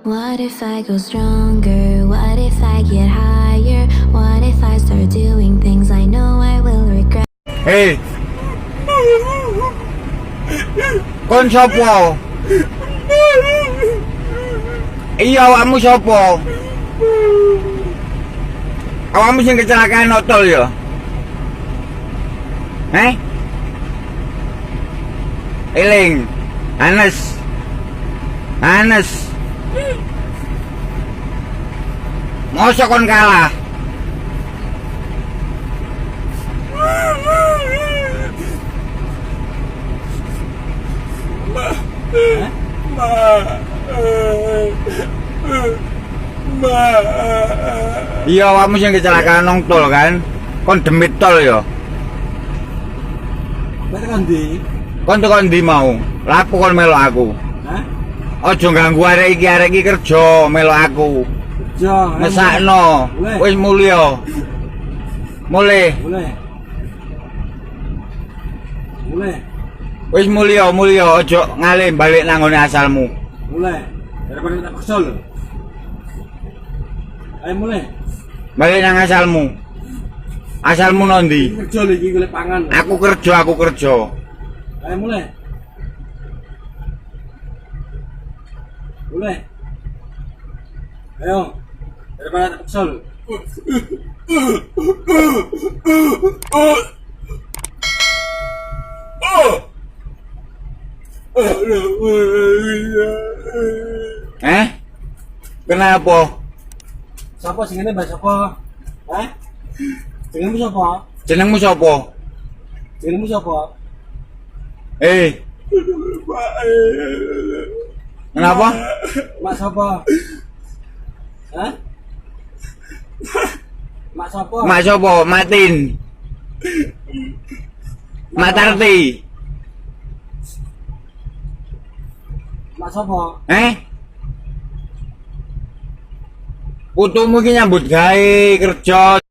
What if I go stronger? What if I get higher? What if I start doing things I know I will regret? Hei. Kon sapa? Iya, awakmu sapa? Awakmu sing kecelakaan tol ya? Eh? Eling. Anes. Anes. Mosok kon kalah? Iya, awakmu sing kecelakaan nang tol kan? Kon demit tol ya? Kowe tekan ndi? Kon tekan ndi mau? Lapo kon melok aku? Hah? Aja ganggu arek iki kerja melok aku. Kerja. Mesakno. Boleh. Wis mulya. Mulih. Boleh. Boleh. Wis mulya, mulya, aja ngalih balik nang ngone asalmu. Mulai. Daripada tak paksa lho. Ayo mulai. Balik nang asalmu. Asalmu nang ndi? Kerja lho iki golek pangan. Aku kerja, aku kerja. Ayo mulai. Mulai. Ayo. Daripada tak paksa lho. Eh? Kenapa? Sapa sing ngene Mbak sapa? Hah? Jenengmu sapa? Jenengmu sapa? Jenengmu sapa? Eh. Kenapa? Mak sapa? Hah? Mak sapa? Mak sapa? Matin. Mak Tarti. Mak sapa? Eh? Putumu iki nyambut gawe kerja.